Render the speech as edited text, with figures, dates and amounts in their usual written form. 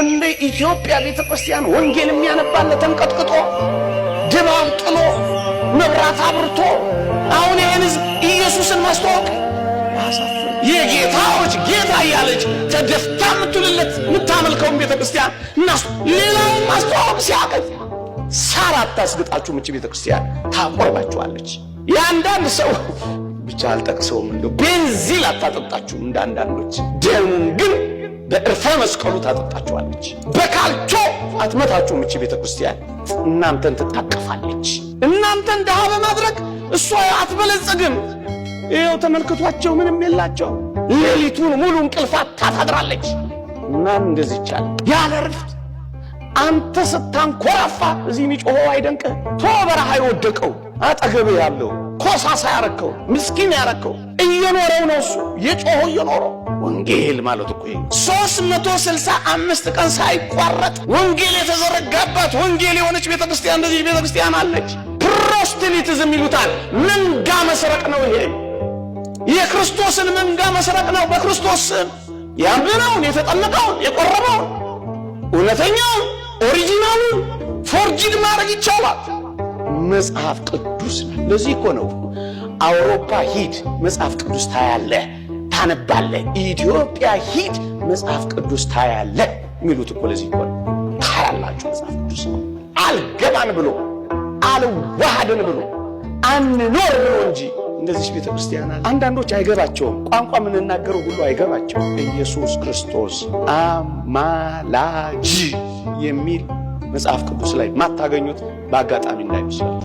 እንደ ኢትዮጵያ ቤተ ክርስቲያን ወንጌል የሚያነባለ ተንቀጥቅጦ፣ ድባብ ጥሎ፣ መብራት አብርቶ አሁን ይህን ህዝብ ኢየሱስን ማስተዋወቅ የጌታዎች ጌታ እያለች ተደፍታ የምትውልለት የምታመልከውን ቤተ ክርስቲያን እናስ ሌላውን ማስተዋወቅ ሲያቅት ሳር አታስግጣችሁም። እቺ ቤተ ክርስቲያን ታቆርባችኋለች። የአንዳንድ ሰው ብቻ አልጠቅሰውም፣ እንደው ቤንዚል አታጠጣችሁም እንደ አንዳንዶች፣ ደሙን ግን በእርፈ መስቀሉ ታጠጣችኋለች። በካልቾ አትመታችሁም። እቺ ቤተ ክርስቲያን እናንተን ትታቀፋለች። እናንተን ድሃ በማድረግ እሷ አትበለጽግም። ይኸው ተመልክቷቸው ምንም የላቸው። ሌሊቱን ሙሉ እንቅልፋት ታታድራለች። ማን እንደዚህ ይቻላል? ያለ እረፍት አንተ ስታንኮራፋ እዚህ የሚጮኸው አይደንቅህ? ቶ በረሃ የወደቀው፣ አጠገብህ ያለው፣ ኮሳሳ ያረከው፣ ምስኪን ያረከው እየኖረው ነው። እሱ የጮኸው እየኖረው። ወንጌል ማለት እኮ 365 ቀን ሳይቋረጥ ወንጌል የተዘረጋባት፣ ወንጌል የሆነች ቤተክርስቲያን እንደዚህ ቤተክርስቲያን አለች። Proselytism ይሉታል። መንጋ መስረቅ ነው ይሄ። የክርስቶስን መንጋ መስረቅ ነው። በክርስቶስ ስም ያመነውን፣ የተጠመቀውን፣ የቆረበውን፣ እውነተኛውን፣ original ኡን forged ማድረግ ይቻላል። መጽሐፍ ቅዱስ ለዚህ እኮ ነው። አውሮፓ ሂድ፣ መጽሐፍ ቅዱስ ታያለህ፣ ታነባለህ። ኢትዮጵያ ሂድ፣ መጽሐፍ ቅዱስ ታያለህ የሚሉት እኮ ለዚህ እኮ ነው። ታያላችሁ መጽሐፍ ቅዱስ አልገባን ብሎ፣ አልዋሃድን ብሎ፣ አንኖር ብሎ እንጂ እንደዚህ ቤተ ክርስቲያን አለ። አንዳንዶች አይገባቸውም። ቋንቋ የምንናገረው ሁሉ አይገባቸውም። ኢየሱስ ክርስቶስ አማላጅ የሚል መጽሐፍ ቅዱስ ላይ ማታገኙት በአጋጣሚ እንዳይመስላችሁ።